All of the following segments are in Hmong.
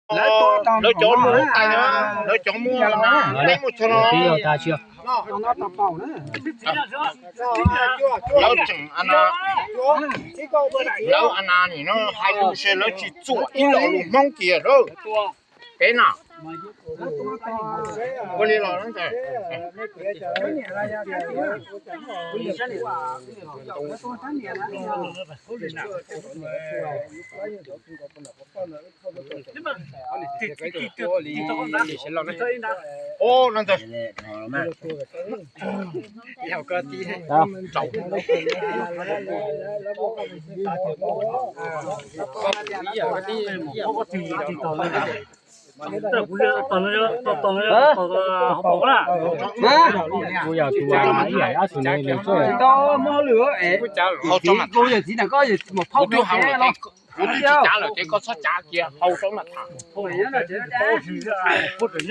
Lawv cov muaj tas, lawv cov muaj na, peb muaj txog no. Lawv tseem, lawv ana nim no hais lus se lawv tsis txuam ib lo lus Hmoob kiag lawm. Peb na, ua li los ntawd. Ua li ntawd. Kuv yog tus ib yam ob tug ne nws txawj. Hau tso mas tham. Kuv twb hais lawm ces koj tsis cav lawm ces koj txhob cav kiag, hau tso mas tham. Kuv los ntawd, kwv tij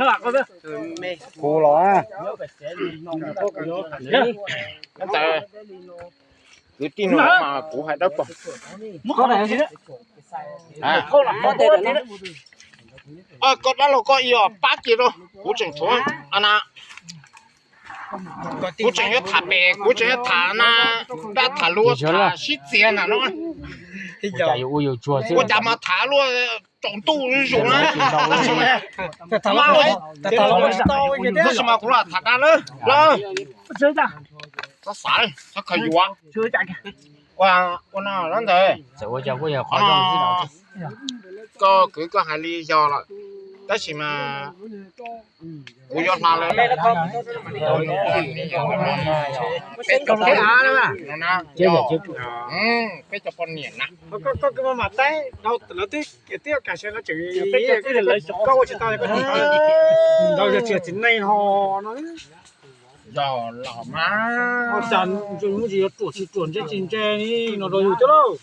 no mas kuv hais dawb paug. Koj dab laug koj ib os pab kiag rau, kuv tseem tshuav ana, kuv tseem yuav tham pem, kuv tseem yuav tham na, dab tham luag tham sib txias na no. Ua cas mas tham luag tsaus ntuj zus na. Tab sis mas kuv los tham dab lawm, lawm. Txhob xav, txhob khaws yuav. Ua no ntawd, koj kwv koj hais li yog lawm, tab sis mas kuv yuav hla lawm. Peb cov poj niam na, peb cov poj niam na. Koj twb, twb kam sawv no tseem, koj ua tsis tau, koj tsis txiv neej ho no. Yog los mas, ua cas tsis yuav ruam tsis ruam ntse tsis ntse no rau yus thiab lauj.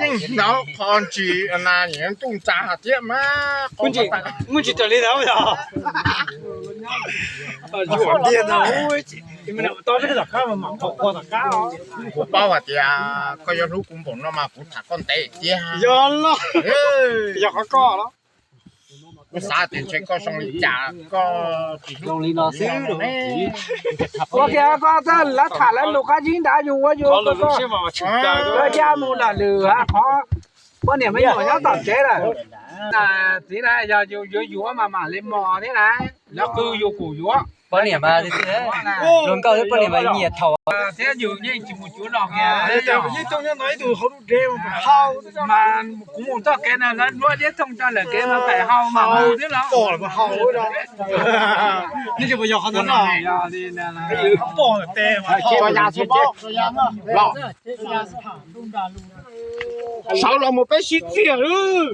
Yeej hnov qhov ntsis na, ntuj ntsa thiab mas. Muaj ntsis raws li ntawd yog. Kuv paub hais tias koj yuav hlub kuv npaum no mas kuv tham koj ntev tiag. Yog los, yog qhov koj los. Kuv xav tias ntshe koj zoo li cas koj tsis hlub kuv li no xwb. Ua kiag koj txawj lawv tham lawv lus qab zib nrad yus ua yus, koj cab mus lam lwm qhov, poj niam me nyuam nyob tom tsev lawm. Txiv na, yog yus yuav yuav mas mam li mos thiab na, lawv qw yus kuj yuav. Poj niam mas, luag nkauj thiab poj niam mas nyiam thaum thiab yus yeej tsis mus cuav no kiag. Mas kuv mus txoj kev no lawv luab liab tooj rau lawm kev mas pem hau mas mus thiab los. Sawv los mus peb sib txiag lawm.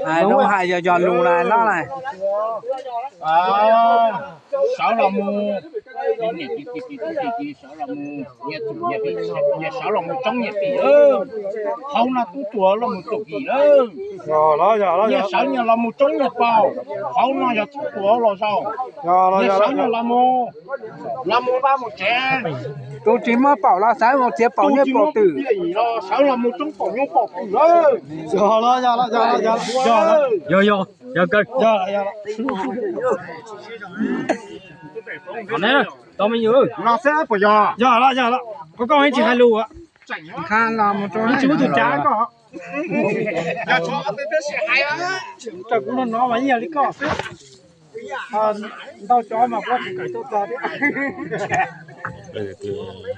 Hais zoo hais yog yog lus na no na. Sawv los mus, sawv los mus, nyias sawv los mus tsoob nyias pim lawm. Hauv no tub tuag los mus txuam kis lawm. Nyias sawv nyias los mus tsoob nyias paus. Hauv no yog tub tuag los zaum. Nyias sawv nyias los mus, los mus vaj mus tsev. Tus tsis muaj paum los sawv mus txiav paum nyuj paum twm. Sawv los mus tsoob paum nyuj paum twm lawm. Yog, yog, yog, yog kawg. Tau me nyuam, no xwb puas yog? Yog los, yog los, koj koj tsis hais lus. Tseem los mus rau tsis muaj tus cav koj. Yog tshuav peb peb sib hais, raws kuv no no mas yeej yog li koj xwb. Ntau cov mas kuv tsis kawm tuaj txog thiab.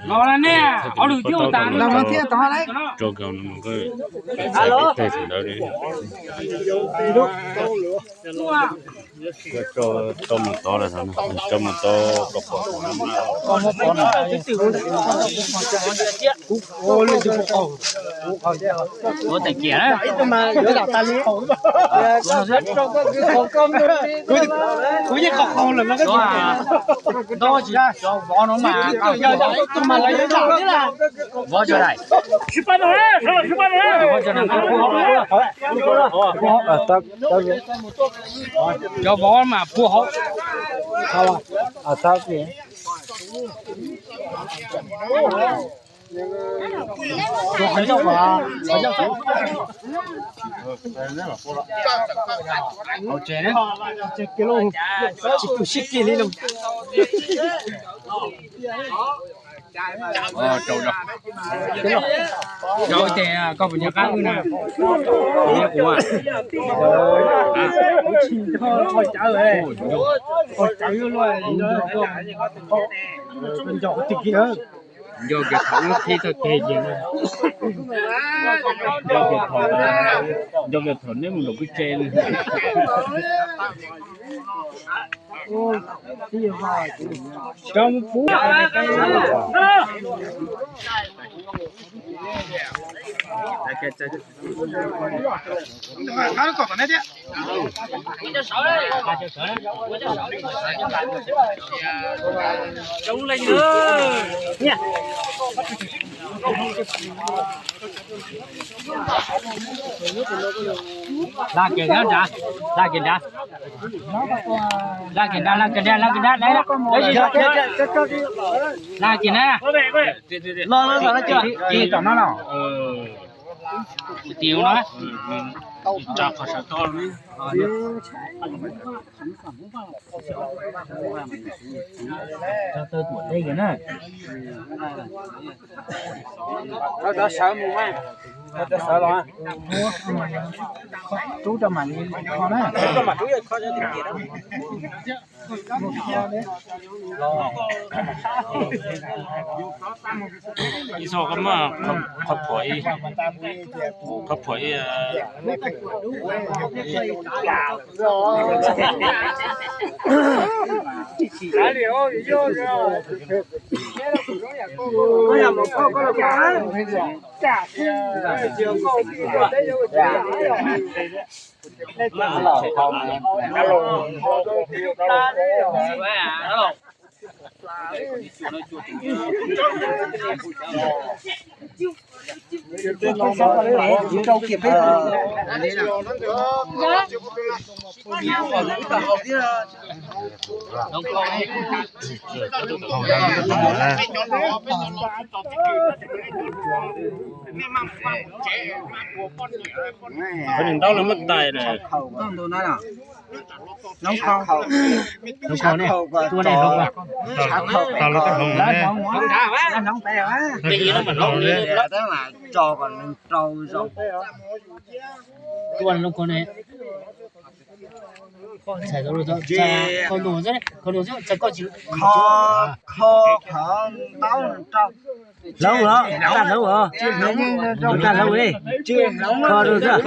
Los ne, hauj lwm thiab tas. Tau mus tod lawm, tau mus tod kom pom. Ua teem kiam na. Kuv yeej qaug qaug lawm no. Vov no mas, vov tso dais. Cov vov mas pua hauv. Hauv tsev, tsis tu siab kiag li lauj. Rau ces koj puas nco qab wb na? Kuv tsis nco qhov cawv, qhov cawv yuav luaj, nco qhov twg kiag na. Nco kiag thaum wb qhib tag kis ces, nco kiag thaum, nco kiag thaum neb mus nram peb tsev li. Laj kiag nrad, laj kiag nrad, laj kiag nrad, laj kiag nrad, laj kiag nrad, laj kiag nrad. Los, los, los, los, los, tom no los. Tiv no, tsa qhov sawv tau. Sawv mus, sawv los. Rub rau mam li kho na. Ib txog koj muaj qhov phuam ib, qhov phuam ib. Qhov niag ntaub lawv muab tais na. Hloov khau, hloov khau ne, tua ne hloov. Tos lawv hloov ne. Tua hloov khau ne. Txhais tau lub tod, kho ntua xwb, kho ntua xwb, txhais koj tsis, kho, kho qhov ntaub rau. Hloov los, tag hloov os, tag hloov li, kho rau xwb.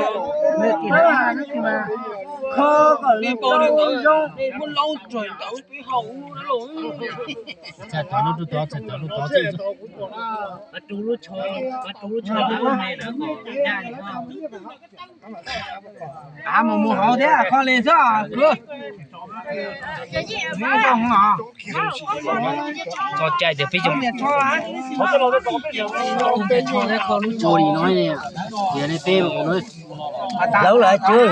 Kho kom li zoo. Txhais tau lub tod, txhais tau lub tod xwb. Av mus mus hauv thiab kho li xwb kwv. Txo cai tias peb xyoo ua li no, tias nej peb ua no. Hlauv lawm tswv,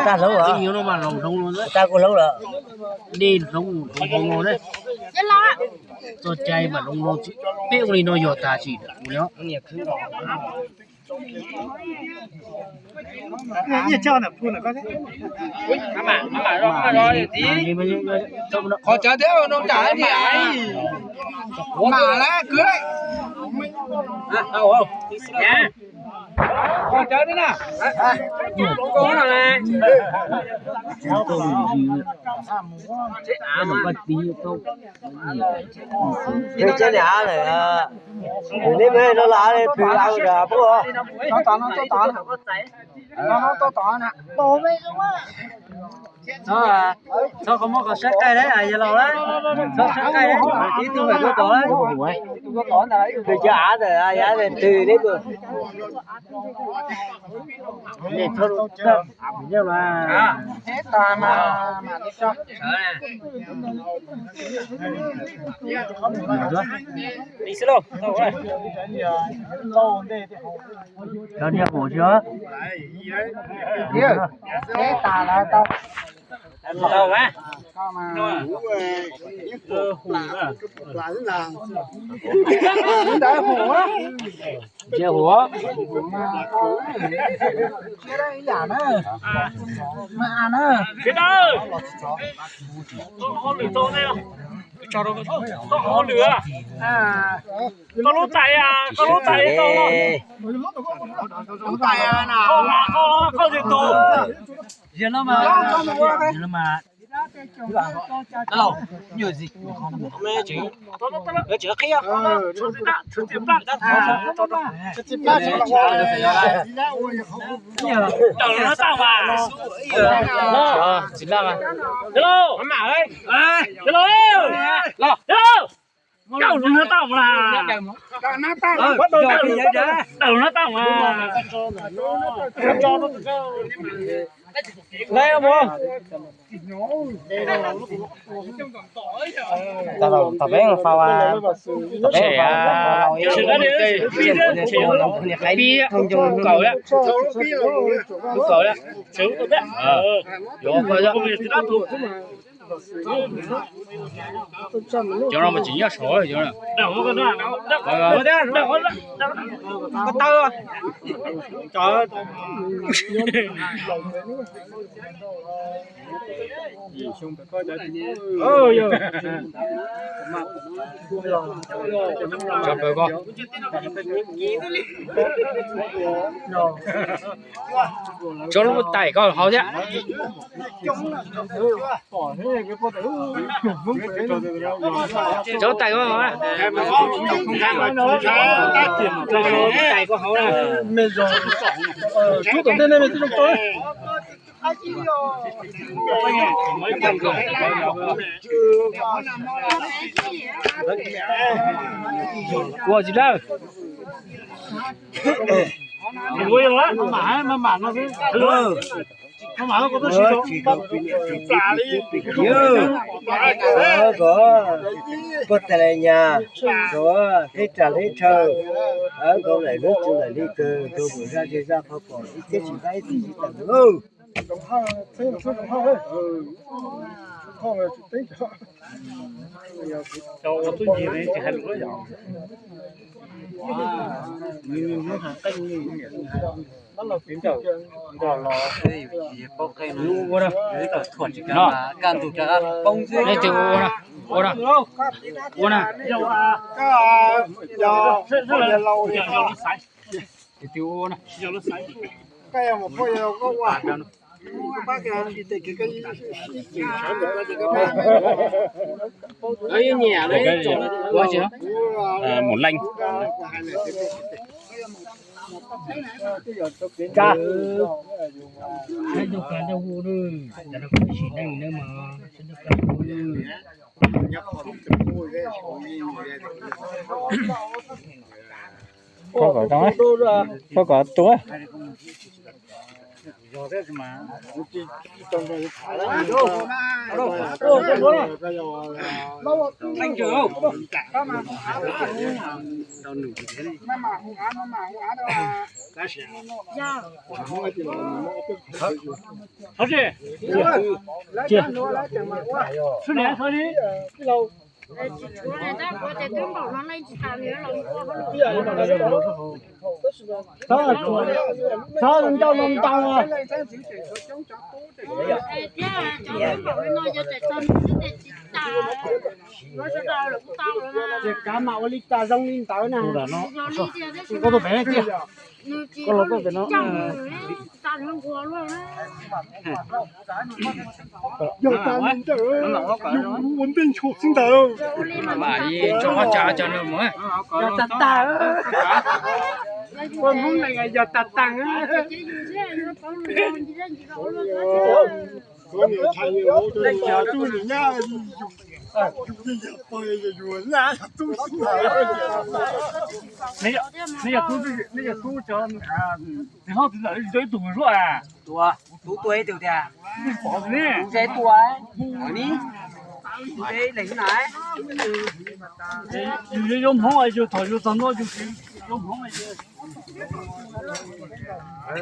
tag hlauv lawm, tag kuj hlauv lawm. Nej hloov hloov no ne, txo cai mam hloov no, peb ua li no yog tag sim ua li. Qhov cawv thiab noo tam niam, mam lawm kwv. Qhov cawv thiab na. Twb teb niam lawm, neb me no los pw au ntawd pub. Txhob qhov muab qhov sab qaij lawm, yawg laus lawm, txhob sab qaij lawm, ib tug mam tuaj tom lawm. Pw cov av ntawd, yav ntawd twg neb pw. Cov niag qus tsis. Teb tas lawm tau. Tau mas. Ntawd hum. Ntawd hum. Tsis tau. Koj hauj lwm tau ne, koj hauj lwm, koj lub tais, koj lub tais tau no. Koj mas, koj, koj twg tus? Tsis laj. Hello. Hello. Hello. Koj lus no tau mas. Koj lus no tau mas. Lawv mus. Tau peb faus, tau peb faus, pib kaum lawm, lub kaum lawm, yuav koj. Cov no mas tsis nyob saud cov no. Ko taw. Cov pawg ko. Tso lub tais ko hauv thiab. Tso lub tais ko hauv. Tso lub tais ko hauv na. Tub tom ntej nej me tub zoo tau. Ua tsis dawb. Puag ta la nyas, hleb ras hleb rhaw, nkauj laim hlub txw laim hli kawg, nkauj mus zaj zej zaj qhov pom ib txhiab tsis nqaib ib txhiab tsis tawm lauj. Ua na, ua na, ua na, ua na. Mus leej. Koj kom tau, koj kom tua. Thov txim. Sib niam thov txim. Tsis tshuav li tab kuv ces twb npaum no leej tsis tas li los ua hauj lwm. Txhob ncauj no ntau. Thiab cov twb npaum li no yog tseem txog nws xwb ces tsis tas. Yuav sawv daws lawm kuj tau lawm na. Ces kav mam ua li cas zoo li ntawd na. Nws tsis, nws tsis coj nws, tsis tas nws nquag luaj na. Yog tas li ntawd, yus ua ntej nchuav xwb ntag. Ua li mas tag tag, ua Hmoob neeg yog tag tag. Nej yog tub, nej yog tub cov, txiv hlob txiv ntxawm tsis tau ib tug zuaj a. Tua, tus tua ib tug tiag. Tus tua, tus tua. Yus yuav Hmoob, yus thaum yus txog no yus yuav Hmoob.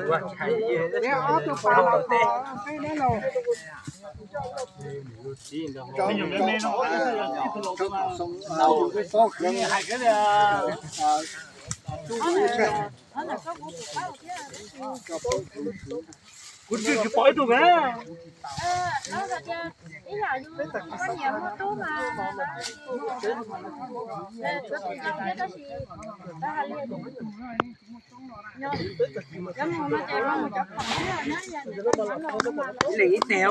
Ua, ob tug pom los pom peb neb los. Kuv twb tsis pom ib tug na. Leej ib teg,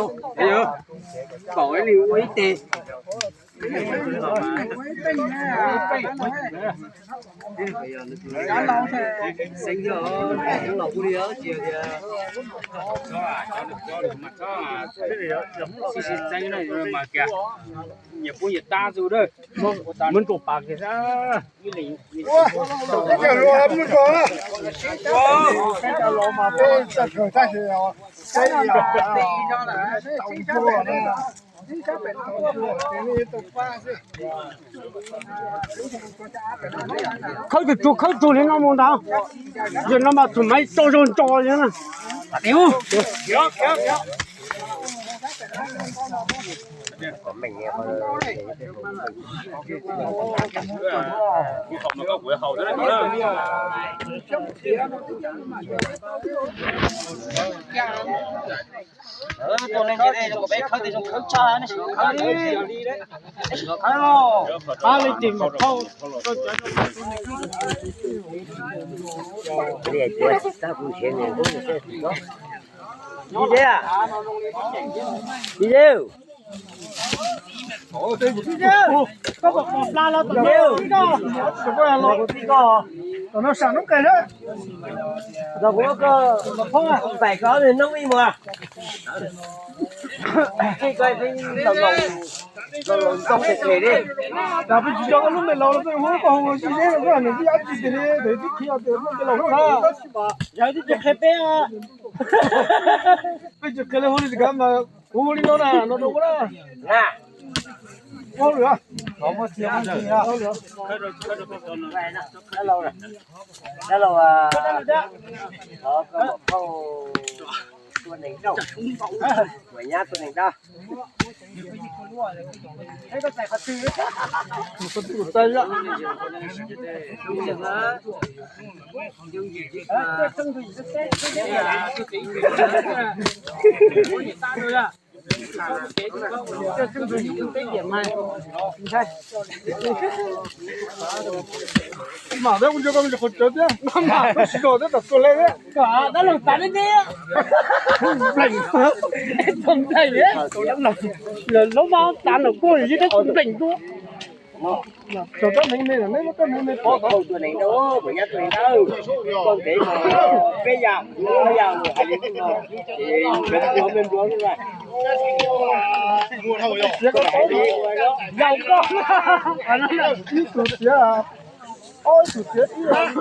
pom ib leeg ua ib teg. Xeeb thiab, los kuj li tsis tias sib sib txeeb na mas kiag, nyias pub nyias tab xwb dawb. Muab nkaus pas kiag. Khawb tsuag tsuag, khawb tsuag li no mus ntag. Yog no mas txum maiv tso zog ntso li na. Tus neeg ces kom peb khawb tej zoo khawb tshaj, nej sim los khawb li, nej sim los khawb os. Qab li ces mam phauj. Koj pom pla los tom no, tom no sam noob qes na. Los kuv, koj phaib koj noob ib mus. Peb tsis coj koj lub npe laus los, hu koj hu Sib Zeb los, nws twb yog dab tsi tiag li, twb qhia tias lub npe laus na. Yog twb tsis qhia peb, peb tsis qhia li, hu li kav mas kuv hu li no na, no rau kuv na. Ua lawm, dab laug, dab laug, thov koj pom phauj tua neeg rau, ua nyab tua neeg rau. Mam tab kuv nco koj me ntsis qhov cawv thiab, mam koj siv zog thiab tam tua lawm thiab. Dab laug tas deb deb, npleem, txog npleem, lawv lub mab tas nram kuj yog ib rab npleem dua. Txog koj hneev me, neb muab koj hneev me pov tod. Tua neeg dab, kuv nyab tua neeg dab, koj ntev mas peb yam, peb yam hais li no, es nplua me nplua xwb. Yaum koj, ib tug tiav, ob tug tiav ib.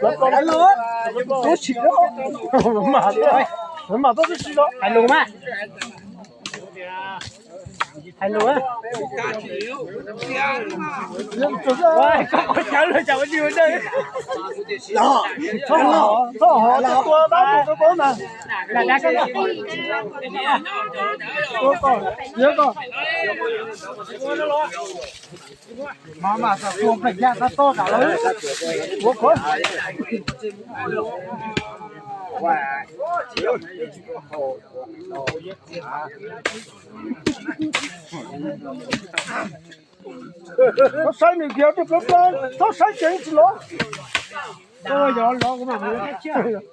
Lawv sim, mam, mam tau tib si los hais lus mas. Hais lus, koj qhov chaw los cas ua dwj ua dawj. Txhob hov, txhob hov, tua dab mus koj paub mas. Tua koj, tiav koj. Mas mas xav tua npleem yaj tab tob kam lawm. Ua koj. Txhob saib nws kiag, txhob saib tsev tsis los. Yog los kuv mam mus.